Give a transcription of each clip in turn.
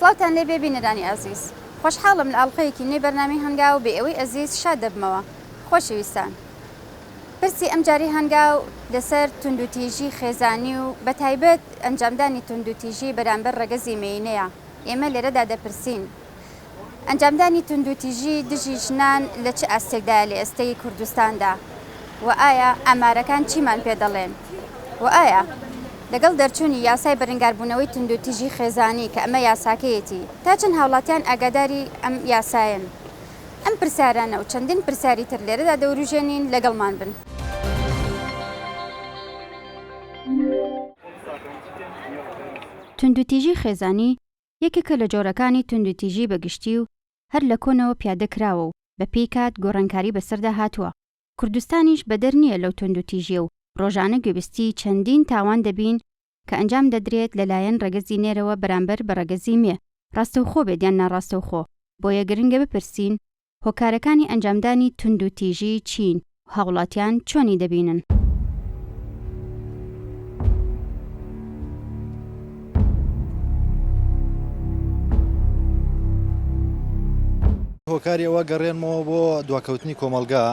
سڵاوتان لێبێ بینەرانی ئازیز. خۆشحاڵم لە ئاڵقەیەکی نوێی بەرنامەی هەنگاو بێ ئێوەی ئەزیز شاد دەبمەوە. خۆشەویستان. پرسی ئەمجارەی هەنگاو لەسەر توندوتیژی خێزانی و بەتایبەت ئەنجامدانی توندوتیژی بەرامبەر ڕەگەزی مێینەیە. ئێمە لێرەدا دەپرسین ئەنجامدانی توندوتیژی دژی ژنان لە چ ئاستێکدایە لە ئێستەی کوردستاندا و ئایا ئامارەکان چیمان پێ دەڵێن و ئایا لەگەڵ دەرچوونی یاسای بەرەنگاربوونەوەی توندوتیژی خێزانی کە ئەمە یاساکەیەتی تا چەند هاوڵاتیان ئاگاداری ئەم یاسایەن؟ ئەم پرسیارانە و چەندین پرسیاری تر لێرەدا دەوروژێنین لەگەڵمان بن. توندوتیژی خێزانی یەکێکە لە جۆرەکانی توندوتیژی بە گشتی و هەر لە کۆنەوە پیادە کراوە و بە پێی کات گۆڕانکاری بەسەردا هاتووە، کوردستانیش بەدەر نییە لەو توندوتیژییە و ڕۆژانە گوێبیستی چەندین تاوان دەبین کە ئەنجام دەدرێت لەلایەن ڕەگەزی نێرەوە بەرامبەر بە ڕەگەزی مێ، ڕاستەوخۆ بێت یان ناڕاستەوخۆ، بۆیە گرنگە بپرسین هۆکارەکانی ئەنجامدانی توندوتیژی چین و هاوڵاتیان چۆنی دەبینن؟ هۆکاری ئەوە گەڕێنمەوە بۆ دواکەوتنی کۆمەڵگا،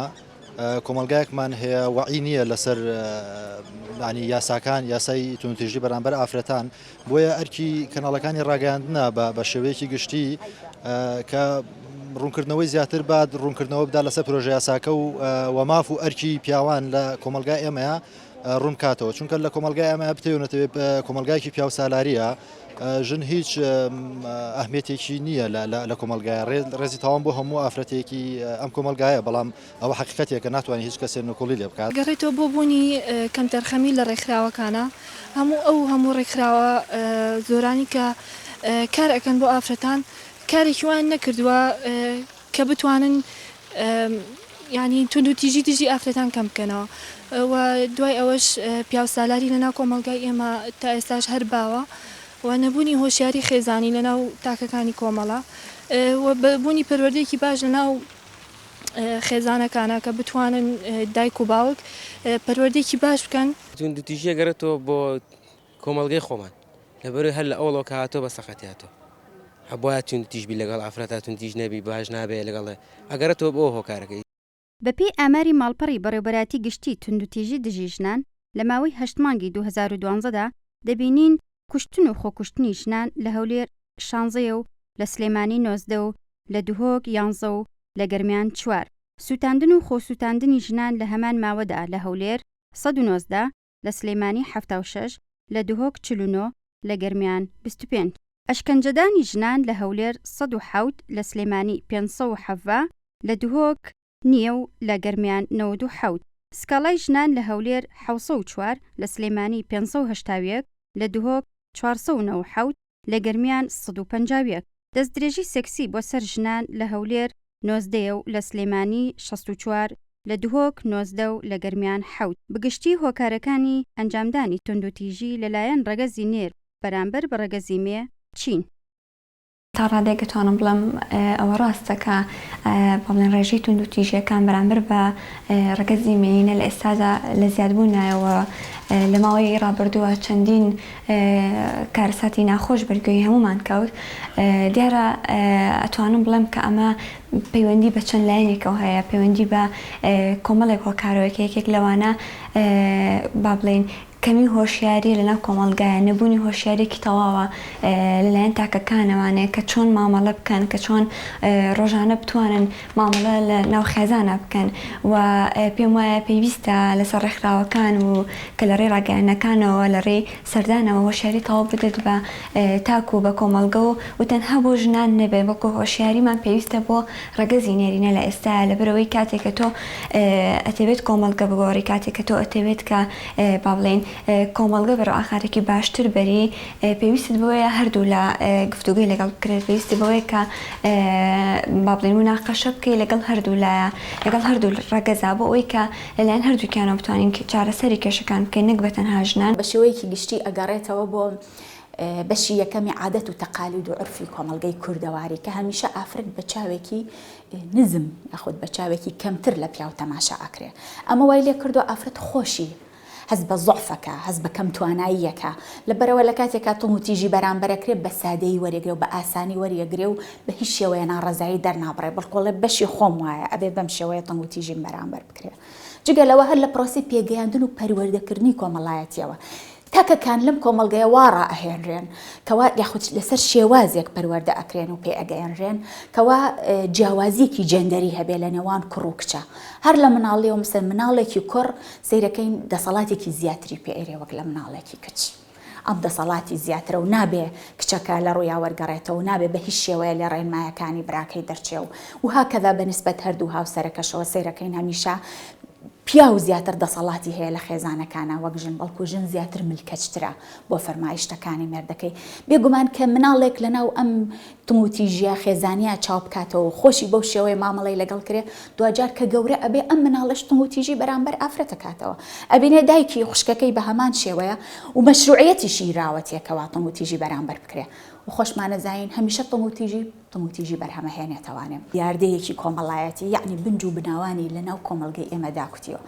کۆمەڵگایەکمان هەیە وەعی نییە لەسەر ینی یاساکان یاسای توندوتیژی بەرامبەر ئافرەتان بۆیە ئەرکی کەناڵەکانی ڕاگەیاندنە بە بە شێوەیەکی گشتی کە ڕوونکردنەوەی زیاتر بات ڕوونکردنەوە بدا لەسەر پرۆژە یاساکە و وە ماف و ئەرکی پیاوان لە کۆمەلگای ئێمەیە ڕوون کاتەوە چونکە لە کۆمەلگای ئێمە بتەوێنەتەوێت کۆمەلگایکی پیاو سالاریە ژن هیچ ئەهمیەتێکی نییە لە کۆمەلگای ڕێزی تاوان بۆ هەموو ئافرەتێکی ئەم کۆمەلگایە بەڵام ئەوە حەقیقەتێکە ناتوانێت هیچ کەسێ نکوڵی لێ بکات. گەڕێتەوە بۆ بوونی کەمتەرخەمی لە ڕێکخراوەکانا، هەموو ئەو هەموو ڕێکخراوە زۆرانی کە کار ئەکەن بۆ ئافرەتان کارێکی وایان نەکردووە کە بتوانن یانی توندوتیژی دژی ئافرەتان کەم بکەنەوە و دوای ئەوەش پیاوسالاری لەناو کۆمەڵگای ئێمە تا ئێستاش هەر باوە و نەبوونی هۆشیاری خێزانی لەناو تاکەکانی کۆمەڵە و بوونی پەروەردەیەکی باش لەناو خێزانەکانە کە بتوانن دایک و باوک پەروەردەیەکی باش بکەن. توندوتیژی ئەگەڕێتەوە بۆ کۆمەڵگەی خۆمان لەبەرئەوەی هەر لە ئەوڵەوە کە هاتووە بە سەقەتی هاتووە هەبوایە توندوتیژ بی لەگەڵ ئافرەتا توندتیژ نەبی باش نابێ لەگەڵ ئەگەڕێتەوە بۆ هۆکارەکەی. بەپێی ئاماری ماڵپەڕی بەڕێوبەرایەتی گشتی توندوتیژی دژی ژنان لە ماوەی هەشت مانگی 2012 دا دەبینین کوشتن و خۆکوشتنی ژنان لە هەولێر شانزەیە و لە سلێمانی 19 و لە دهۆک یانزە و لە گەرمیان چوار. سووتاندن و خۆسووتاندنی ژنان لە هەمان ماوەدا لە هەولێر 119، لە سلێمانی 76، لە دهۆک 49، لە گەرمیان 25. ئەشکەنجەدانی ژنان لە هەولێر 107، لە سلێمانی 517، لە دهۆک نییە و لە گەرمیان 97. سکاڵای ژنان لە هەولێر 704، لە سلێمانی 581، لە دهۆک 497، لە گەرمیان 151. دەستدرێژی سێکسی بۆ سەر ژنان لە هەولێر 19 و لە سلێمانی 64، لە دهۆک 19 و لە گەرمیان حەوت. بگشتی هۆکارەکانی ئەنجامدانی توندوتیژی لەلایەن ڕەگەزی نێر بەرامبەر بە ڕەگەزی مێ چین؟ تا ڕادەیەک ئەتوانم بڵێم ئەوە ڕاستە کە با بڵێن ڕێژەی توندوتیژییەکان بەرامبەر بە ڕەگەزی مێینە لە ئێستادا لە زیادبووندایە و لە ماوەی ڕابردووە چەندین کارەساتی ناخۆش بەرگوێی هەموومان کەوت. دیارە ئەتوانم بڵێم کە ئەمە پەیوەندی بە چەند لایەنێکەوە هەیە، پەیوەندی بە کۆمەڵێک هۆکارەوە کە یەکێک لەوانە با بڵێین کەمی هۆشیاریە لەناو کۆمەڵگایە، نەبوونی هۆشیاریەکی تەواوە لەلایەن تاکەکانەوانێ کە چۆن مامەڵە بکەن، کە چۆن ڕۆژانە بتوانن مامەڵە لە ناو خێزانا بکەن و پێم وایە پێویستە لەسەر ڕێکخراوەکان و کە لە ڕێی ڕاگەیاندنەکانەوە لە ڕێی سەردانەوە هۆشیاری تەواو بدرێت بە تاک و بە کۆمەڵگە و و تەنها بۆ ژنان نەبێت بەڵکو هۆشیاریمان پێویستە بۆ ڕەگەزی نێرینە لە ئێستایا لەبەرئەوەی کاتێک کە تۆ ئەتەوێت کۆمەڵگە بگۆڕی کاتێک کە تۆ ئەتەوێت کە با بڵێین کۆمەڵگە بەرەو ئاقارێکی باشتر بەری پێویستت بەوەیە هەردوولا گفتوگۆی لەگەڵ بکرێت پێویستی بەوەیە کە با بڵێین موناقەشە بکەی لەگەڵ هەردوولایە لەگەڵ هەردوو ڕەگەزا بۆ ئەوەی کە لەلایەن هەردووکیانەوە بتوانین چارەسەری کێشەکان بکەین نەک بە تەنها ژنان. بە شێوەیەکی گشتی ئەگەڕێتەوە بۆ بەشی یەکەمی عادەت و تەقالید و عورفی کۆمەڵگەی کوردەواری کە هەمیشە ئافرەت بە چاوێکی نزم یاخود بە چاوێکی کەمتر لە پیاو تەماشا ئەکرێ ئەمە وای لێ کردووە ئافرەت خۆشی. هەست بە زوعفەکا، هەست بە کەم تواناییەکا، لەبەرئەوە لە کاتێکا توندوتیژی بەرامبەر ئەکرێ بە سادەیی وەریەگرێ و بە ئاسانی وەریەگرێ و بە هیچ شێوەیە ناڕەزایی دەرنابڕێ، بەڵکو ئەڵێ بەشی خۆم وایە ئەبێ بەم شێوەیە توندوتیژیم بەرامبەر بکرێ. جگە لەوە هەر لە پرۆسەی پێگەیاندن و پەروەردەکردنی کۆمەڵایەتیەوە تاکەکان لەم کۆمەڵگەیە وا ڕائەهێنرێن کەوا یاخود لەسەر شێوازێک پەروەردە ئەکرێن و پێ ئەگەیەنرێن کەوا جیاوازیەکی جێندەری هەبێ لە نێوان کوڕ و کچە هەر لە مناڵیەوە مسەن مناڵێکی کوڕ سەیرەکەین دەسەڵاتێکی زیاتری پێ ئەرێ وەک لە مناڵێکی کچ ئەم دەسەڵاتی زیاترە و نابێ کچەکە لە ڕوویا وەرگەڕێتەوە و نابێ بە هیچ شێوەیە لە ڕێنمایەکانی براکەی دەرچێ و و هاکەذا بە نسبەت هەردوو هاوسەرەکەشەوە سەیرەکەین هەمیشە پیاو زیاتر دەسەڵاتی هەیە لە خێزانەکانا وەک ژن، بەڵکو ژن زیاتر ملکەچترە بۆ فەرمایشتەکانی مێردەکەی. بێگومان کە مناڵێک لەناو ئەم تنوتیژیە خێزانیە چاو بکاتەوە و خۆشی بەو شێوەیە مامەڵەی لەگەڵ کرێ، دواجار کە گەورە ئەبێ ئەم مناڵەش تنوتیژی بەرامبەر ئافرەت ئەکاتەوە. ئەبینێ دایکی خوشکەکەی بە هەمان شێوەیە و مەشروعیەتیشی راوەتێ کەوا تنوتیژی بەرامبەر بکرێ. و خۆشمان ئەزانین هەمیشە تنوتیژی تنوتیژی بەرهەمەهێنێتەوانێ. دیاردەیەکی کۆمەڵایەتی یەعنی بنج و بناوانی لە ناو کۆمەڵگەی ئێمە داکوتیوە.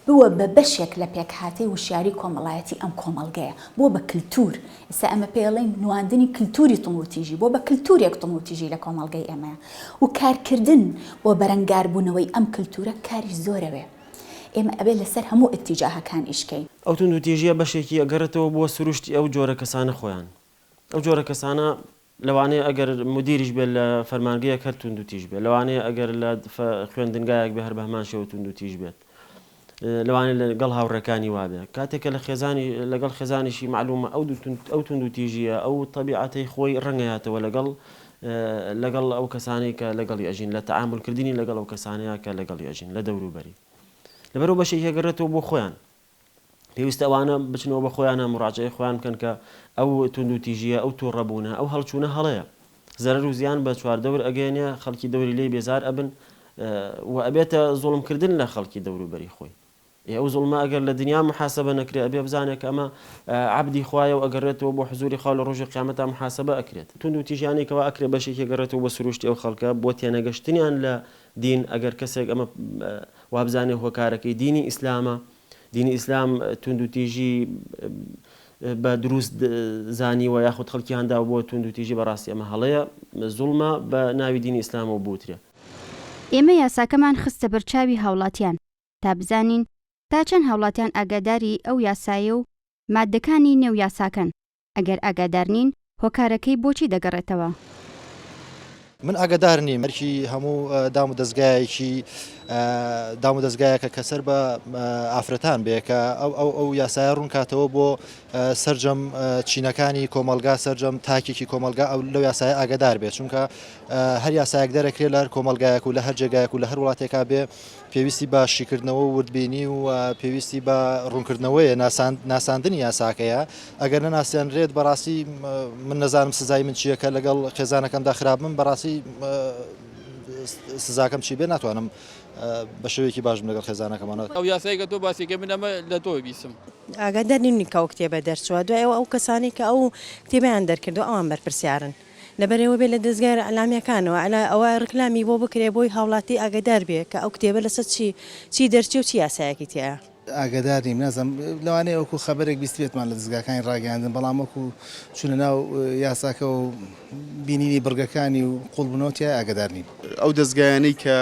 بووە بە بەشێک لە پێکهاتەی وشیاری کۆمەڵایەتی ئەم کۆمەڵگەیە. بووە بە کلتور. ئێستا ئێمە پێی ئەڵێین نواندنی کلتوری تنوتیژی. بووە بە کلتورێک تنوتیژی لە کۆمەڵگەی ئێمەیە. و کارکردن بۆ بەرەنگاربوونەوەی ئەم کلتورە کاری زۆرەوێ. ئێمە ئەبێ لەسەر هەموو ئیتیجاهەکان ئیش کەین. ئەو توندوتیژییە بەشێکی ئەگەڕێتەوە بۆ سروشتی ئەو جۆرە کەسانە خۆیان. ئەو جۆرە کەسانە لەوانەیە ئەگەر مودیریش بێت لە فەرمانگەیەک هەر توندوتیژ بێت، لەوانەیە ئەگەر لە خوێندنگایەک بێت هەر بەهەمان شێوە توندوتیژ بێت، لەوانەیە لەگەڵ هاوڕێکانی وابێ. کاتێک کە لە خێزانی لەگەڵ خێزانیشی مەعلومە ئەو ئەو توندوتیژییە ئەو تەبیعەتەی خۆی ڕەنگەیاتەوە لەگەڵ لەگەڵ ئەو کەسانەی کە لەگەڵی ئەژین، لە تەعامولکردنی لەگەڵ ئەو کەسانەیە کە لەگەڵی ئەژین لە دەوروبەری. لەبەرئەوە بەشێکی ئەگەڕێتەوە بۆ خۆیان. پێویستە ئەوانە بچنەوە بە خۆیانا موراجەعەی خۆیان بکەن کە ئەو توندوتیژییە، ئەو توڕەبوونە، ئەو هەڵچوونە هەڵەیە. زەرەر و زیان بە چواردەور ئەگەیەنێ، خەڵکی دەوری لێی بێزار ئەبن و ئەبێتە زوڵمکردن لە خەڵکی دەوروبەری خۆی. ئێ ئەو زوڵمە ئەگەر لە دنیا موحاسەبە نەکرێ ئەبێ بزانێ کە ئەمە عەبدی خوایە و ئەگەڕێتەوە بۆ حزوری خوا و لە ڕۆژی قیامەتا موحاسەبە ئەکرێت. توندوتیژیانەی کەوا ئەکرێ بەشێکی ئەگەڕێتەوە بۆ سروشتی ئەو خەڵکە، بۆ تێنەگەشتنیان لە دین، ئەگەر کەسێک ئەمە وابزانێ هۆکارەکەی دینی ئیسلامە، دینی ئیسلام توندوتیژی بە دروست زانیوە یاخود خەڵکی هانداوە بۆ توندوتیژی بەڕاستی ئەمە هەڵەیە زوڵمە بە ناوی دینی ئیسلامەوە بوترێ. ئێمە یاساکەمان خستە بەر چاوی هاوڵاتیان تا بزانین تا چەند هاوڵاتیان ئاگاداری ئەو یاسایە و ماددەکانی نێو یاساکەن، ئەگەر ئاگادار نین هۆکارەکەی بۆچی دەگەڕێتەوە؟ من ئاگادار نیم، ئەرکی هەموو دام و دەزگایەکی دام و دەزگایەکە کە سەر بە ئافرەتان بێ کە ئەو ئەو ئەو یاسایە ڕوون کاتەوە بۆ سەرجەم چینەکانی کۆمەڵگا سەرجەم تاکێکی کۆمەڵگا ئەو لەو یاسایە ئاگادار بێت چونکە هەر یاسایەک دەرەکرێت لە هەر کۆمەڵگایەک و لە هەر جێگایەک و لە هەر وڵاتێکا بێ پێویستی بە شیکردنەوە و وردبینی و پێویستی بە ڕوونکردنەوەیە، ناساندنی یاساکەیە، ئەگەر نەناسێنرێت بەڕاستی من نەزانم سزای من چییە کە لەگەڵ خێزانەکەمدا خراپ بم بەڕاستی سزاکەم چی بێ ناتوانم بە شێوەیەکی باش بم لەگەڵ خێزانەکەمانە. ئەو یاسای کە تۆ باسی کەی من ئەمە لە تۆ بیسم. ئاگادار نین کە ئەو کتێبە دەرچووە دوای ئەوە ئەو کەسانەی کە ئەو کتێبەیان دەرکردووە ئەوان بەرپرسیارن. لەبەرئەوە بێ لە دەزگای ئیعلامیەکانەوە ئەلا ئەوە ڕیکلامی بۆ بکرێ بۆی هاوڵاتی ئاگەدار بێ کە ئەو کتێبە لەسەر چی چی دەرچێ و چی یاسایەکی تیایە. ئاگەدار نیم نازانم لەوانەیە وەکو خەبەرێک بیستبێتمان لە دەزگاکانی ڕاگەیاندن بەڵام وەکو چوونە ناو یاساکە و بینینی بڕگەکانی و قوڵبوونەوە تیای ئاگەدار نیم. ئەو دەزگایانەی کە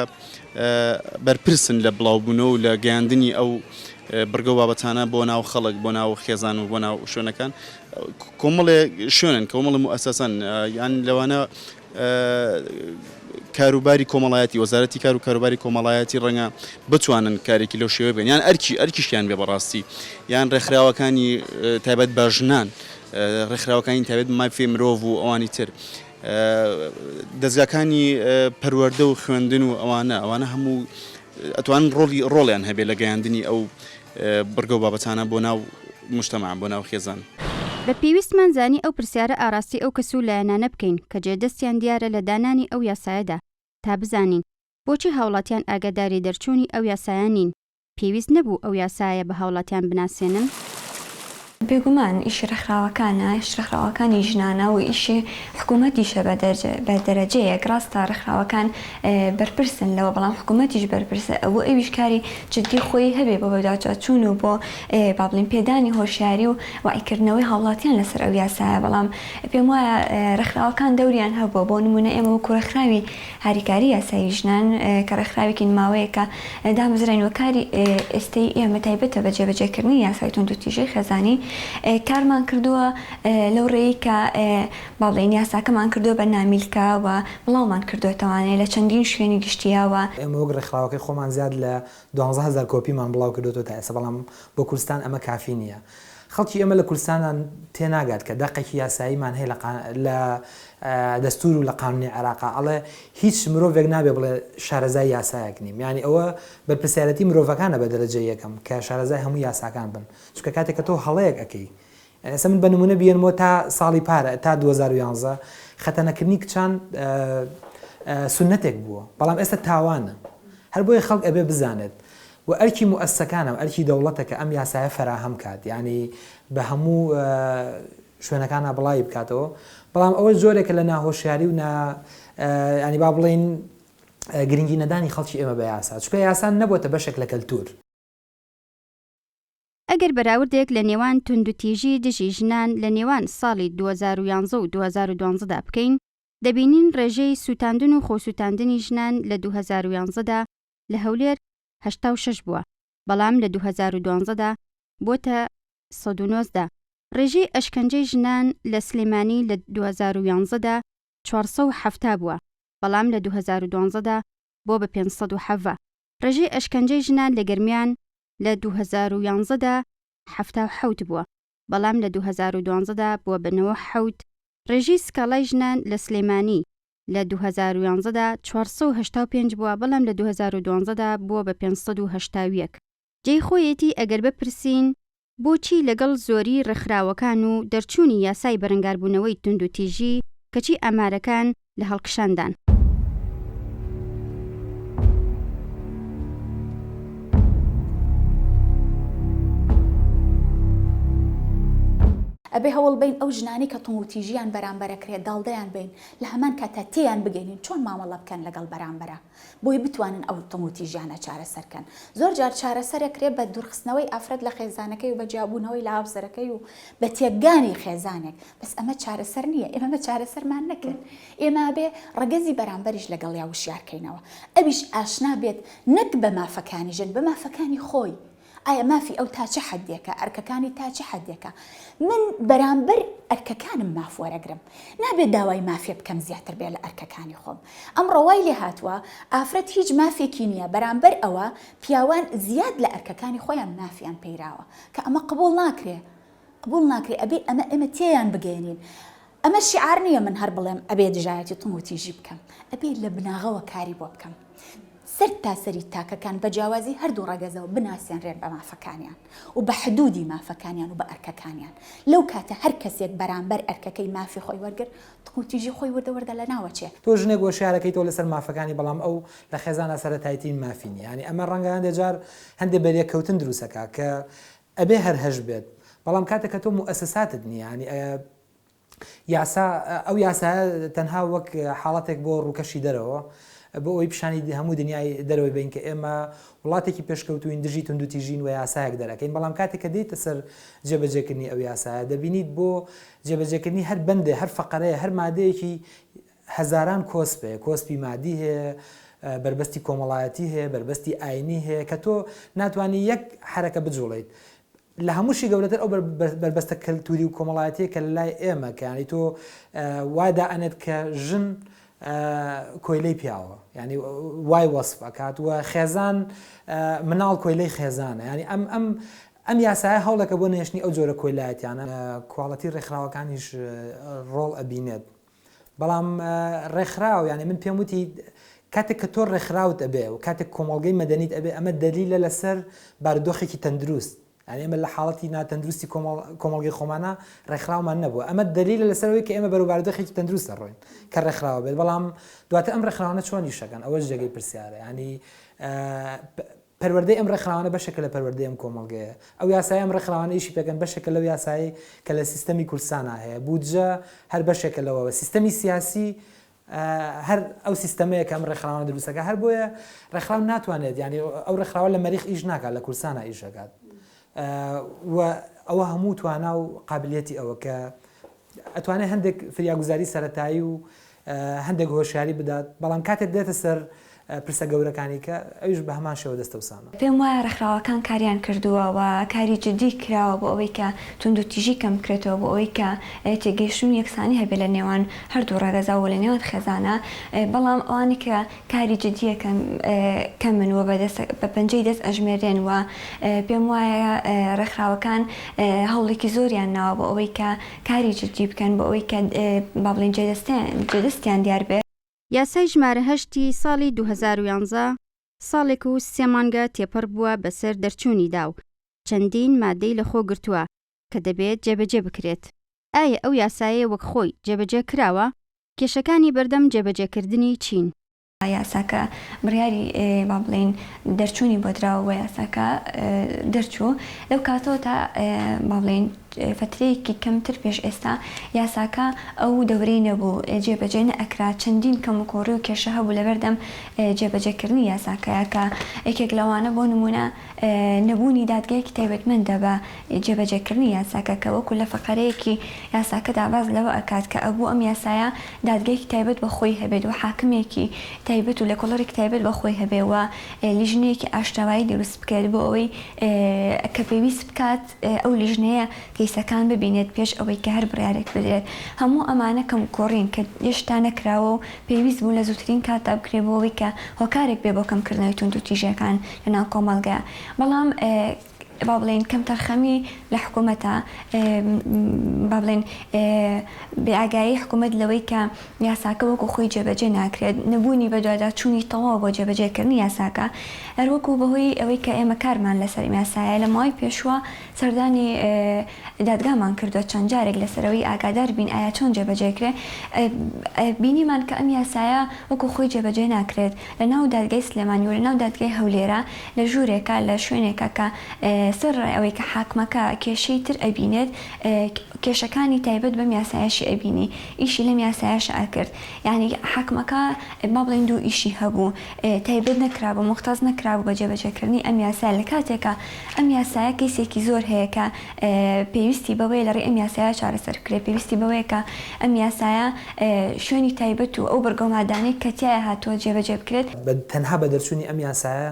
بەرپرسن لە بڵاوبوونەوە و لە گەیاندنی ئەو بڕگە و بابەتانە بۆ ناو خەڵک بۆ ناو خێزان و بۆ ناو شوێنەکان کۆمەڵێ شوێنن کۆمەڵی موئەسەسەن یان لەوانە کاروباری کۆمەڵایەتی وەزارەتی کار و کاروباری کۆمەڵایەتی ڕەنگە بتوانن کارێکی لەو شێوەیە بکەن یان ئەرکی ئەرکیشیان بێ بەڕاستی یان ڕێکخراوەکانی تایبەت بە ژنان ڕێکخراوەکانی تایبەت بە مافی مرۆڤ و ئەوانی تر دەزگاکانی پەروەردە و خوێندن و ئەوانە ئەوانە هەموو ئەتوانن ڕۆڵی ڕۆڵیان هەبێ لە گەیاندنی ئەو بڕگە و بابەتانە بۆ ناو موجتەمەع، بۆ ناو خێزان. بە پێویستمان زانی ئەو پرسیارە ئاراستەی ئەو کەس و لایەنانە بکەین کە جێدەستیان دیارە لە دانانی ئەو یاسایەدا تا بزانین بۆچی هاوڵاتیان ئاگاداری دەرچوونی ئەو یاسایە نین، پێویست نەبوو ئەو یاسایە بە هاوڵاتیان بناسێنن؟ بێگومان ئیشی ڕێکخراوەکانە، ئیشی ڕێکخراوەکانی ژنانە و ئیشی حکوومەتیشە بە بە دەرەجەیەک، ڕاستە ڕێکخراوەکان بەرپرسن لەوە، بەڵام حکوومەتیش بەرپرسە و ئەویش کاری جددی خۆی هەبێ بۆ بەدواچوون و بۆ با بڵێین پێدانی هۆشیاری و وەعیکردنەوەی هاوڵاتیان لەسەر ئەو یاسایە، بەڵام پێم وایە ڕێکخراوەکان دەوریان هەبووە، بۆ نموونە ئێمە وەکوو ڕێکخراوی هاریکاری یاسایی ژنان کە ڕێکخراوێکین ماوەیەکە دامەزراین و کاری ئێستەی ئێمە تایبەتە بە جێبەجێکردنی یاسای توندوتیژی خێزانی کارمان کردووە لەو ڕێی کە با بڵێین یاساکەمان کردووە بە نامیلکە و بڵاومان کردووەتەوانێ لە چەندین شوێنی گشتییا و. ئێمە وەک ڕێکخراوەکەی خۆمان زیاد لە 12 هەزار کۆپیمان بڵاو کردووەتەوە تا ئێستا بەڵام بۆ کوردستان ئەمە کافی نییە. خەڵکی ئێمە لە کوردستاندا تێناگات کە دەقێکی یاساییمان هەیە لە لە دەستوور و لە قانونی عێراقا ئەڵێ هیچ مرۆڤێک نابێ بڵێ شارەزای یاسایەک نیم یانی ئەوە بەرپرسیارەتی مرۆڤەکانە بە دەرەجەی یەکەم کە شارەزای هەموو یاساکان بن چونکە کاتێک کە تۆ هەڵەیەک ئەکەی یانی ئێستا من بە نمونە بیێنمەوە تا ساڵی پار تا 2011 خەتەنەکردنی کچان سونەتێک بووە بەڵام ئێستا تاوانە هەر بۆیە خەڵک ئەبێ بزانێت و ئەرکی موئەسسەکانە و ئەرکی دەوڵەتە کە ئەم یاسایە فەراهەم کات یانی بە هەموو شوێنەکانا بڵاوی بکاتەوە بەڵام ئەوە جۆرێکە لە ناهۆشیاری و نا ینی با بڵێین گرنگی نەدانی خەڵکی ئێمە بە یاسا چونکە یاسا نەبووەتە بەشێک لە کەلتور. ئەگەر بەراوردێک لە نێوان توندوتیژی دژی ژنان لە نێوان ساڵی 2011 و 2012 دا بکەین، دەبینین ڕێژەی سووتاندن و خۆسووتاندنی ژنان لە 2011 دا لە هەولێر 86 بووە، بەڵام لە 2012 دا بۆتە 119. ڕێژەی ئەشکەنجەی ژنان لە سلێمانی لە 2011 دا 470 بووە، بەڵام لە 2012 دا بۆ بە 517. ڕێژەی ئەشکەنجەی ژنان لە گەرمیان لە 2011 دا 77 بووە، بەڵام لە 2012 دا بووە بە 97. ڕێژەی سکاڵای ژنان لە سلێمانی لە 2011 دا 485 بووە، بەڵام لە 2012 دا بووە بە 581. جێی خۆیەتی ئەگەر بپرسین بۆچی لەگەڵ زۆری ڕێکخراوەکان و دەرچوونی یاسای بەرەنگاربوونەوەی توندوتیژی کەچی ئامارەکان لە هەڵکشاندان؟ ئەبێ هەوڵ بەین ئەو ژنانەی کە توندوتیژیان بەرامبەر ئەکرێت داڵدەیان بەین لە هەمان کاتا تێیان بگەینین چۆن مامەڵە بکەن لەگەڵ بەرامبەرا. بۆی بتوانن ئەو توندوتیژیانە چارەسەر کەن. زۆر جار چارەسەر ئەکرێ بە دوورخستنەوەی ئافرەت لە خێزانەکەی و بە جیابوونەوەی لە هاوسەرەکەی و بە تێکگانی خێزانێک، بەس ئەمە چارەسەر نییە، ئێمە ئەمە چارەسەرمان نەکرد. ئێمە ئەبێ ڕەگەزی بەرامبەریش لەگەڵیا وشیار کەینەوە. ئەویش ئاشنا بێت نەک بە مافەکانی ژن، بە مافەکانی خۆی. ئایا مافی ئەو تا چ حەدێکە، ئەرکەکانی تا چ حەدێکە؟ من بەرامبەر ئەرکەکانم ماف وەرەگرم، نابێت داوای مافێ بکەم زیاتر بێ لە ئەرکەکانی خۆم. ئەمڕۆ وای لێ هاتووە ئافرەت هیچ مافێکی نییە، بەرامبەر ئەوە پیاوان زیاد لە ئەرکەکانی خۆیان مافیان پێیراوە، کە ئەمە قبوڵ ناکرێ، قبوڵ ناکرێ، ئەبێ ئەمە ئێمە تێیان بگەیەنین. ئەمە شیعار نییە من هەر بڵێم ئەبێ دژایەتی توندوتیژی بکەم، ئەبێ لە بناغەوە کاری بۆ بکەم. سەر تا سەری تاکەکان بە جیاوازی هەردوو ڕەگەزەوە بناسێنرێن بە مافەکانیان و بە حدودی مافەکانیان و بە ئەرکەکانیان. لەو کاتە هەر کەسێک بەرامبەر ئەرکەکەی مافی خۆی وەرگرت، توندوتیژی خۆی وردە وردە لەناوەچێ. تۆ ژنێک هۆشیارەکەیتەوە لەسەر مافەکانی بەڵام ئەو لە خێزانا سەرەتایترین مافی نیە یانی ئەمە ڕەنگە هەندێ جار هەندێ بەریەککەوتن دروستەکا کە ئەبێ هەر هەش بێت بەڵام کاتێک کە تۆ موئەسەساتت نیە یانی یاسا ئەو یاسایە تەنها وەک حاڵەتێک بۆ ڕووکەشی دەرەوە بۆ ئەوەی پیشانی هەموو دنیای دەرەوەی بین کە ئێمە وڵاتێکی پێشکەوتوین دژی توندوتیژین و یاسایەک دەرەکەین بەڵام کاتێک کە دێیتە سەر جێبەجێکردنی ئەو یاسایە دەبینیت بۆ جێبەجێکردنی هەر بەندێ هەر فەقەرەیە هەر مادەیەکی هەزاران کۆسپ هەیە، کۆسپی مادی هەیە، بەربەستی کۆمەڵایەتی هەیە، بەربەستی ئاینی هەیە کە تۆ ناتوانی یەک حەرەکە بجوڵێیت. لە هەمووشی گەورەتر ئەو بەربەستە کەلتوری و کۆمەڵایەتیە کە لە لای ئێمە کە یانی تۆ وا دائەنێت کە ژن کۆیلەی پیاوە یانی وای وەسف ئەکات و خێزان مناڵ کۆیلەی خێزانە یانی ئەم ئەم ئەم یاسایە هەوڵێکە بۆ نەهێشتنی ئەو جۆرە کۆیلایەتیانە. کواڵەتی ڕێکخراوەکانیش ڕۆڵ ئەبینێت بەڵام ڕێکخراو یانی من پێم وتی کاتێک کە تۆ ڕێکخراوت ئەبێ و کاتێک کۆمەڵگەی مەدەنیت ئەبێ ئەمە دەلیلە لەسەر بارودۆخێکی تەندروست یانی ئێمە لە حاڵەتی ناتەندروستی کۆمەڵگەی خۆمانە ڕێکخراومان نەبووە ئەمە دەلیلە لەسەر ئەوەی کە ئێمە بەرەو بارودۆخێکی تەندروست دەڕۆین کە ڕێکخراوە بێت بەڵام دواتر ئەم ڕێکخراوانە چۆن ئیشەکەن ئەوەش جێگەی پرسیارە یانی. پەروەردەی ئەم ڕێکخراوانە بەشێکە لە پەروەردەی ئەم کۆمەڵگەیە. ئەو یاسایەی ئەم ڕێکخراوانە ئیشی پێکەن بەشێکە لەو یاسایەی کە لە سیستەمی کوردستانا هەیە. بودجە هەر بەشێکە لەوە. سیستەمی سیاسی هەر ئەو سیستەمەیە کە ئەم ڕێکخراوانە دروست دەکات. هەر بۆیە ڕێکخراو ناتوانێت یانی ئەو ڕێکخراوە لە مەریخ ئیش ناکات لە کوردستانا ئیش دەکات. و ئەوە هەموو توانا و قابلیەتی ئەوە کە ئەتوانێت هەندێک فریاگوزاری سەرەتایی و هەندێک هۆشیاری بدات، بەڵام کاتێک دێتە سەر پرسە گەورەکانی کە ئەویش بە هەمان شێوە دەستەوسانە. پێم وایە ڕێکخراوەکان کاریان کردووە و کاری جدی کراوە بۆ ئەوەی کە توندوتیژی کەم بکرێتەوە، بۆ ئەوەی کە تێگەیشتن و یەکسانی هەبێت لە نێوان هەردوو ڕەگەزا و لە نێوان خێزانا، بەڵام ئەوانەی کە کاری جدییەکەن کەمن و بە پەنجەی دەست ئەژمێرێن و پێم وایە ڕێکخراوەکان هەوڵێکی زۆریان ناوە بۆ ئەوەی کە کاری جدی بکەن بۆ ئەوەی کە با بڵێین جێدەستیان دیار بێت. یاسای ژمارە هەشت ی ساڵی 2011 ساڵێک و سێ مانگە تێپەڕ بووە بەسەر دەرچوونیدا و چەندین مادەی لەخۆ گرتووە کە دەبێت جێبەجێ بکرێت. ئایا ئەو یاسایە وەک خۆی جێبەجێ کراوە؟ کێشەکانی بەردەم جێبەجێکردنی چین؟ یاساکە بڕیاری با بڵێین دەرچوونی بۆ دراوە و یاساکە دەرچوو لەو کاتەوە تا با بڵێین فەترەیەکی کەمتر پێش ئێستا یاساکە ئەو دەورەی نەبوو جێبەجێ نەئەکرا چەندین کەموکوڕی و کێشە هەبوو لەبەردەم جێبەجێکردنی یاساکەیا کە یەکێک لەوانە بۆ نموونە نەبوونی دادگایەکی تایبەتمەندە بە جێبەجێکردنی یاساکە کە وەکو لە فەقەرەیەکی یاساکەدا باس لەوە ئەکات کە ئەبوو ئەم یاسایە دادگایەکی تایبەت بە خۆی هەبێت و حاکمێکی تایبەت و لێکۆڵەرێکی تایبەت بە خۆی هەبێ و لیژنەیەکی ئاشتەوایی دروست بکرێت بۆ ئەوەی کە پێویست بکات ئەو لیژنەیە کەیسەکان ببینێت پێش ئەوەی کە هەر بڕیارێک بدرێت. هەموو ئەمانە کەموکوڕین کە هێشتا نەکراوە و پێویست بوو لە زووترین کاتدا بکرێت بۆ ئەوەی کە هۆکارێک بێ بۆ کەمکردنەوەی توندوتیژیەکان لەناو کۆمەڵگە. بەڵام با بڵێین کەمتەرخەمی لە حکوومەتە، با بڵێین بێئاگایی حکوومەت لەوەی کە یاساکە وەکو خۆی جێبەجێ ناکرێت، نەبوونی بەدواداچوونی تەواو بۆ جێبەجێکردنی یاساکە، هەروەکو بەهۆی ئەوەی کە ئێمە کارمان لەسەر ئەم یاسایە لە ماوەی پێشووە سەردانی دادگامان کردووە چەند جارێک لەسەر ئەوەی ئاگادار بین ئایا چۆن جێبەجێ کرێ، بینیمان کە ئەم یاسایە وەکو خۆی جێبەجێ ناکرێت لەناو دادگای سلێمانی و لەناو دادگای هەولێرا لە ژوورێکا لە شوێنێکا کە سەرەڕای ئەوەی کە حاکمەکە کێشەی تر ئەبینێت کێشەکانی تایبەت بەم یاسایەشی ئەبینی ئیشی لەم یاسایەشا ئەکرد یانی حاکمەکە با بڵێین دوو ئیشی هەبوو تایبەت نەکرابوو موختەس نەکرابوو بە جێبەجێکردنی ئەم یاسایە لە کاتێکا ئەم یاسایە کەیسێکی زۆر هەیە کە پێویستی بەوەیە لە ڕێی ئەم یاسایە چارەسەر بکرێت پێویستی بەوەیە کە ئەم یاسایە شوێنی تایبەت و ئەو بڕگە و مادانەی کە تیایا هاتووە جێبەجێ بکرێت. بە تەنها بە دەرچوونی ئەم یاسایە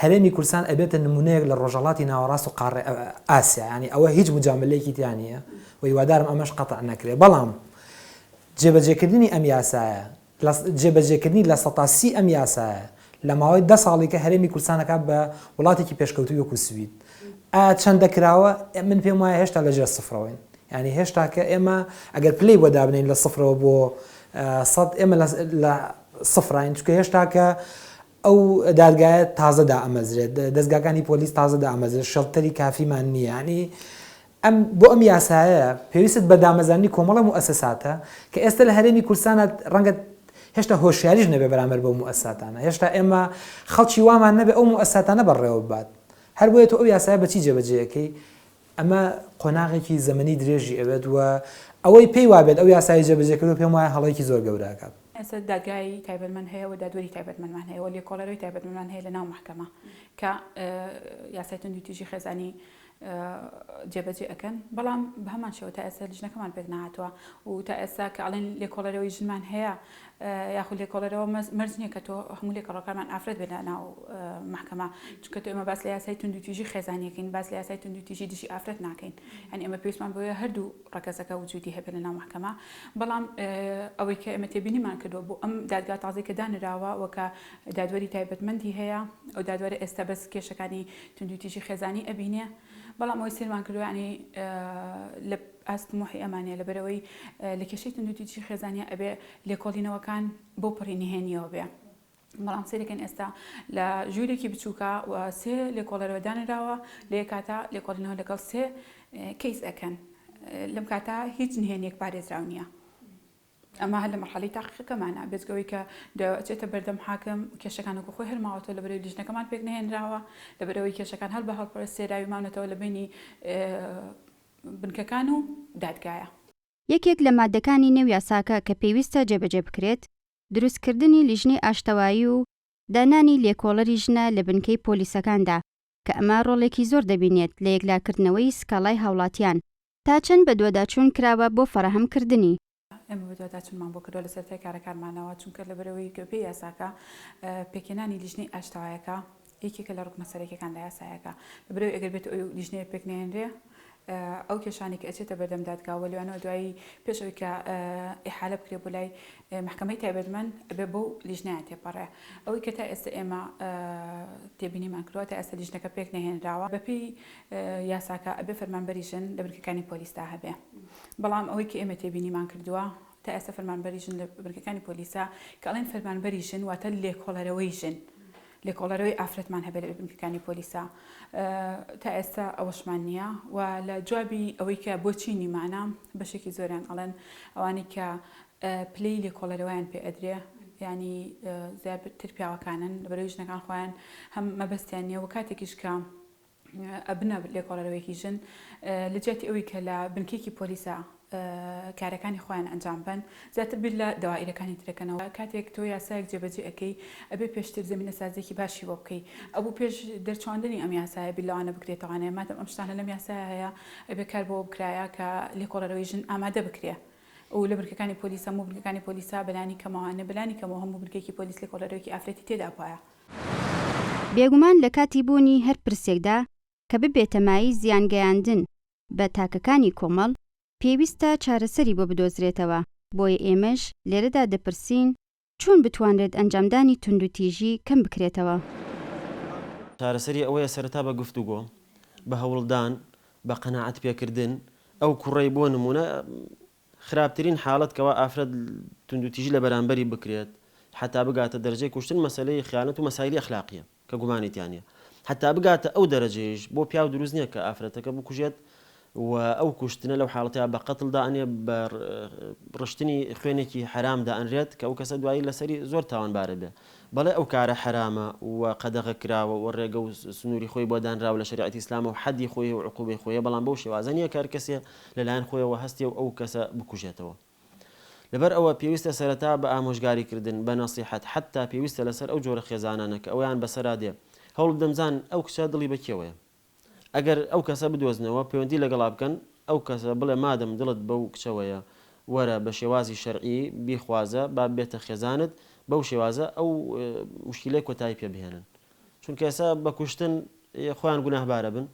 هەرێمی کوردستان ئەبێتە نمونەیەک لە ڕۆژهەڵاتی ناوەڕاست و قاڕەی ئاسیا یانی ئەوە هیچ موجامەلەیەکی تیا نییە و هیوادارم ئەمەش قەتع نەکرێ بەڵام جێبەجێکردنی ئەم یاسایە لە جێبەجێکردنی 30% ئەم یاسایە لە ماوەی دە ساڵی کە هەرێمی کوردستان ئەکات بە وڵاتێکی پێشکەوتووی وەکو سوید ئایا چەندە کراوە من پێم وایە هێشتا لە ژێر سفرەوەین یانی هێشتا کە ئێمە ئەگەر پلەی بۆ دابنێین لە سفرەوە بۆ سەد ئێمە لە سفراین چونکە هێشتا کە ئەو دادگایە تازە دائەمەزرێت دەزگاکانی پۆلیس تازە دائەمەزرێت شێڵتەری کافیمان نییە یانی ئەم بۆ ئەم یاسایە پێویستت بە دامەزاندنی کۆمەڵە موئەسەساتە کە ئێستا لە هەرێمی کوردستانە ڕەنگە هێشتا هۆشیاریش نەبێ بەرامبەر بەو موئەسساتانە هێشتا ئێمە خەڵکی وامان نەبێ ئەو موئەسساتانە بەڕێوە ببات هەر بۆیە تۆ ئەو یاسایە بە چی جێبەجێ ئەکەی ئەمە قۆناغێکی زەمەنی درێژی ئەوێت و ئەوەی پێی وابێت ئەو یاسای جێبەجێ کردووە پێم وایە هەڵەیەکی زۆر گەورە ئەکات. ئێستا دادگای تایبەتمەند هەیە و دادوەری تایبەتمەندمان هەیە و لێکۆڵەرەوەی تایبەتمەندمان هەیە لە ناو مەحکەمە کە یاسای توندوتیژی خێزانی جێبەجێ ئەکەن بەڵام بە هەمان شێوە تا ئێستا لیژنەکەمان پێک نەهاتووە و تا ئێستا کە ئەڵێن لێکۆڵەرەوەی ژنمان هەیە یاخود لێکۆڵەرەوە مەرج نییە کە تۆ هەموو لێکۆڵەکانمان ئافرەت بێت لە ناو مەحکەمە چونکە تۆ ئێمە باس لە یاسای توندوتیژی خێزانیەکەین باس لە یاسای توندوتیژی دژی ئافرەت ناکەین یعنی ئێمە پێویستمان بۆیە هەردوو ڕەگەزەکە وجودی هەبێت لە ناو مەحکەمە بەڵام ئەوەی کە ئێمە تێبینیمان کردووە بۆ ئەم دادگا تازەی کە دانراوە وەکە دادوەری تایبەتمەندی هەیە ئەو دادوەرە ئێستا بەس کێشەکانی توندوتیژی خێزانی ئەبینێ بەڵام ئەوەی سەیرمان کردووە یعنی لە ئاست تموحی ئەمانە لەبەرئەوەی لە کێشەی توندوتیژی خێزانیا ئەبێ لێکۆڵینەوەکان بەو پەڕی نهێنیەوە بێ بەڵام سەیرەکەن ئێستا لە ژوورێکی بچووکە و سێ لێکۆڵەرەوە دانراوە لە یەک کاتا لێکۆڵینەوە لەگەڵ سێ کەیس ئەکەن لەم کاتا هیچ نهێنیەک پارێزراو نییە. ئەمە هەر لە مەرحەلەی تاقیقەکەمانە، بێجگە ئەوەی کە دوایەوە ئەچێتە بەردەم حاکم، کێشەکان وەکو خۆی هەر ماوەتەوە لەبەرئەوەی لیژنەکەمان پێک نەهێنراوە، لەبەرئەوەی کێشەکان هەر بە هەڵپەسێراوی ماونەتەوە لە بەینی بنکەکان و دادگایە. یەکێک لە ماددەکانی نێو یاساکە کە پێویستە جێبەجێ بکرێت، دروستکردنی لیژنەی ئاشتەوایی و دانانی لێکۆڵەری ژنە لە بنکەی پۆلیسەکاندا، کە ئەمە ڕۆڵێکی زۆر دەبینێت لە یەکلاکردنەوەی سکاڵای هاوڵاتیان. تا چەند بەدواداچوون کراوە بۆ فەراهەم کردنی؟ ئێمە بەدواداچوونمان بۆ کردووە لە سەرەتای کارەکانمانەوە، چونکە لەبەرئەوەی بەپێی یاساکە پێکهێنانی لیژنەی ئاشتەوایەکە یەکێکە لە ڕوکنە سەرەکیەکان لە یاسایەکە، لەبەرئەوەی ئەگەر بێتو ئەو لیژنەیە پێکنەهێنرێ ئەو کێشانەی کە ئەچێتە بەردەم دادگا و لەوانەوە دوایی پێش ئەوەی کە ئیحالە بکرێ بۆ لای مەحکەمەی تایبەتمەند ئەبێ بەو لیژنەیە تێپەڕێ. ئەوەی کە تا ئێستا ئێمە تێبینیمان کردووە تا ئێستا لیژنەکە پێک نەهێنراوە. بەپێی یاساکە ئەبێ فەرمانبەری ژن لە بنکەکانی پۆلیسدا هەبێ، بەڵام ئەوەی کە ئێمە تێبینیمان کردووە تا ئێستا فەرمانبەری ژن لە بنکەکانی پۆلیسا کە ئەڵێن فەرمانبەری ژن واتە لێکۆڵەرەوەی ژن لێکۆڵەرەوەی ئافرەتمان هەبێت لە بنکەکانی پۆلیسا تا ئێستا ئەوەشمان نییە و لە جوابی ئەوەی کە بۆچی نیمانە بەشێکی زۆریان ئەڵێن ئەوانەی کە پلەی لێکۆڵەرەوەیان پێ ئەدرێ ینی زیاتر پیاوەکانن لەبەرەوەی ژنەکان خۆیان هەم مەبەستیان نییە و کاتێکیش کە ئەبنە لێکۆڵەرەوەیەکی ژن لە جیاتی ئەوەی کە لە بنکەیەکی پۆلیسا کارەکانی خۆیان ئەنجام بەن زیاتر بیر لە دەوائیرەکانی ترەکەنەوە کاتێک تۆ یاسایەک جێبەجێ ئەکەی ئەبێ پێشتر زەمینە سازیەکی باشی بۆ بکەی ئەبوو پێش دەرچواندنی ئەم یاسایە بیر لەوانە بکرێتەوانێ مادەم ئەم شتانە لەم یاسایە هەیە ئەبێ کار بۆ بکرایە کە لێکۆڵەرەوەی ژن ئامادە بکرێ و لە بنکەکانی پۆلیس هەموو بنکەکانی پۆلیسا بەلانی کەمەوانێ بەلانی کەمەوە هەموو بنکەیەکی پۆلیس لێکۆڵەرەوەیەکی ئافرەتی تێدا بوایە. بێگومان لە کاتی بوونی هەر پرسێکدا کە ببێتە مایەی زیان گەیاندن بە تاکەکانی کۆمەڵ، پێویستە چارەسەری بۆ بدۆزرێتەوە، بۆیە ئێمەش لێرەدا دەپرسین چۆن بتوانرێت ئەنجامدانی توندوتیژی کەم بکرێتەوە؟ چارەسەری ئەوەیە سەرەتا بە گفتوگۆ، بە هەوڵدان، بە قەناعەت پێکردن، ئەو کوڕەی بۆ نموونە خراپترین حاڵەت کەوا ئافرەت توندوتیژی لە بەرامبەری بکرێت حەتا بگاتە دەرەجەی کوشتن مەسەلەی خیانەت و مەسایلی ئەخلاقیە کە گومانی تیا نیە حەتا بگاتە ئەو دەرەجەیش بۆ پیاو دروست نیە کە ئافرەتەکە بکوژێت و ئەو کوشتنە لەو حاڵەتەیا بە قەتڵ دائەنێ بە ڕشتنی خوێنێکی حەرام دائەنرێت کە ئەو کەسە دوایی لەسەری زۆر تاوانبارە بێ بەڵێ ئەو کارە حەرامە و قەدەغە کراوە و ڕێگە و سنووری خۆی بۆ دانراوە لە شەریعەتی ئیسلامە و حەدی خۆی و عقوبەی خۆیە بەڵام بەو شێوازە نیە کە هەر کەسێ لەلایەن خۆیەوە هەستێ و ئەو کەسە بکوژێتەوە. لەبەر ئەوە پێویستە سەرەتا بە ئامۆژگاری کردن، بە نەسیحەت، حەتتا پێویستە لەسەر ئەو جۆرە خێزانانە کە ئەوەیان بەسەرا دێ، هەوڵ بدەن بزانن ئەو کچە دڵی بە کێوەیە. ئەگەر ئەو کەسە بدۆزنەوە، پەیوەندی لەگەڵا بکەن، ئەو کەسە بڵێ مادەم دڵت بەو کچەوەیە، وەرە بە شێوازی شەرعی بیخوازە با ببێتە خێزانت، بەو شێوازە ئەو موشکیلەیە کۆتایی پێ بهێنن. چونکە ئێستا بە کوشتن خۆیان گوناهبار ئەبن.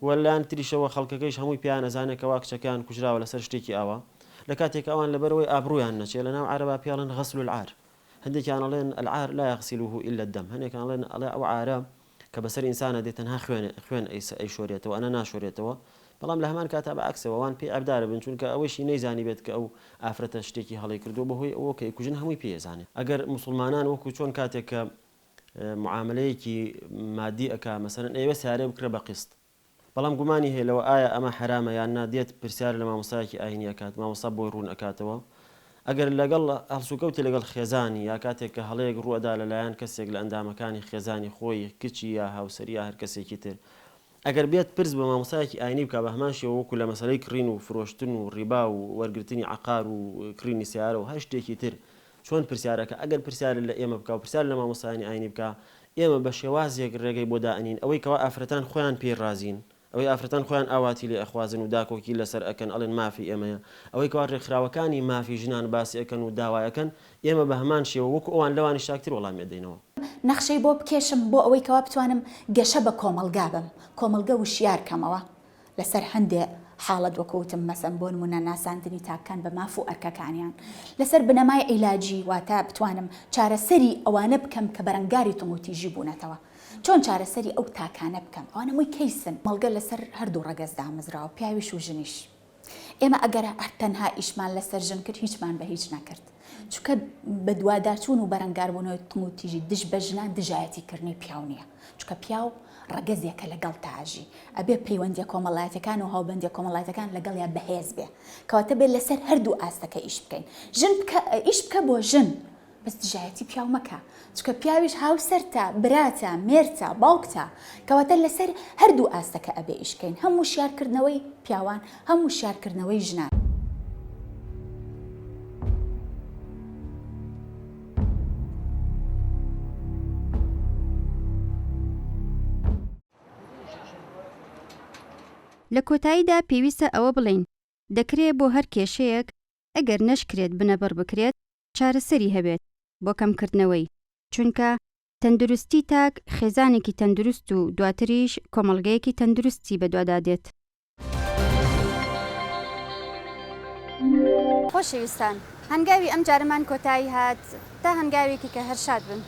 وە لەلایەن تریشەوە خەڵکەکەیش هەمووی پێیان ئەزانێ کەوا کچەکەیان کوژراوە لەسەر شتێکی ئاوا، لە کاتێک کە ئەوان لەبەرئەوەی ئابڕوویان نەچێ لەناو عەرەبا پێی ئەڵێن غسل العار هەندێکیان ئەڵێن العار لا یغسله الا الدم هەنێکان ئەڵێن ئەڵێ ئەو عارە کە بەسەر ئینسانا دێ تەنها خوێن خوێن ئەیشۆرێتەوە ئەنا ناشۆرێتەوە بەڵام لە هەمان کاتا بە عەکسەوە ئەوان پێی عەبدارە بن چونکە ئەوەیشی نەیزانیبێت کە ئەو ئافرەتە شتێکی هەڵەی کردووە بەهۆی ئەوە کە ئەیکوژن هەمووی پێی ئەزانێ ئەگەر موسڵمانان وەکو چۆن کاتێک کە معامەلەیەکی مادی ئەکا مەسەلەن ئەیەوێ سەیارەیەک بکڕێ بە قیست بەڵام گومانی هەیە لەوە ئایا ئەمە حەرامە یان نا دێت پرسیار لە مامۆستایەکی ئاینی ئەکات مامۆستا بۆی ڕوون ئەکاتەوە ئەگەر لەگەڵ هەڵسوکەوتی لەگەڵ خێزانی یا کاتێک کە هەڵەیەک ڕووئەدا لەلایەن کەسێک لە ئەندامەکانی خێزانی خۆی کچی یا هاوسەری یا هەر کەسێکی تر ئەگەر بێت پرس بە مامۆستایەکی ئاینی بکا بە هەمان شێوە وەکو لە مەسەلەی کڕین و فرۆشتن و ڕیبا و وەرگرتنی عەقار و کڕینی سەیارە و هەر شتێکی تر چۆن پرسیار ئەکا ئەگەر پرسیار لە ئێمە بکا و پرسیار لە مامۆستایانی ئاینی بکا ئێمە بە شێوازێک ڕێگەی بۆ دائەنین ئەوەی کەوا ئافرەتان خۆیان پێی ڕازین ئەوەی ئافرەتان خۆیان ئاواتی لێ ئەخوازن و داکۆکی لەسەر ئەکەن ئەڵێن مافی ئێمەیە ئەوەی کەوا ڕێکخراوەکانی مافی ژنان باسی ئەکەن و داوای ئەکەن ئێمە بە هەمان شێوە وەکو ئەوان لەوانیش چاکتر وەڵامی ئەدەینەوە. نەخشەی بۆ بکێشم بۆ ئەوەی کەوا بتوانم گەشە بە کۆمەڵگا بەم، کۆمەڵگە وشیار کەمەوە لەسەر هەندێ حاڵەت وەکو وتم مەسەن بۆ نموونە ناساندنی تاکەکان بە ماف و ئەرکەکانیان لەسەر بنەمای عیلاجی واتە بتوانم چارەسەری ئەوانە بکەم کە بەرەنگاری توندوتیژی بوونەتەوە چۆن چارەسەری ئەو تاکانە بکەم ئەوانە هەمووی کەیسن کۆمەڵگە لەسەر هەردوو ڕەگەز دامەزراوە پیاویش و ژنیش. ئێمە ئەگەر هەر تەنها ئیشمان لەسەر ژن کرد هیچمان بە هیچ نەکرد. چونکە بەدواداچوون و بەرەنگاربوونەوەی توندوتیژی دژ بە ژنان دژایەتی کردنی پیاو نییە. چونکە پیاو ڕەگەزێکە لەگەڵتا ئەژی، ئەبێ پەیوەندیە کۆمەڵایەتیەکان و هاوبەندیە کۆمەڵایەتیەکان لەگەڵیا بەهێز بێ. کەواتە بێ لەسەر هەردوو ئاستەکە ئیش بکەین. ژن بکە ئیش بکە بۆ ژن بەس دژایەتی پیاو مەکە. چونکە پیاویش هاوسەرتە، براتە، مێردتە، باوکتە. کەواتە لەسەر هەردوو ئاستەکە ئەبێ ئیش بکەین. هەم وشیارکردنەوەی پیاوان، هەم وشیارکردنەوەی ژنان. لە کۆتاییدا پێویستە ئەوە بڵێین، دەکرێ بۆ هەر کێشەیەک ئەگەر نەشکرێت بنەبڕ بکرێت، چارەسەری هەبێت بۆ کەمکردنەوەی، چونکە تەندروستی تاک خێزانێکی تەندروست و دواتریش کۆمەڵگەیەکی تەندروستی بەدوادا دێت. خۆشەویستان هەنگاوی ئەمجارەمان کۆتایی هات تا هەنگاوێکی کە هەر شاد بن.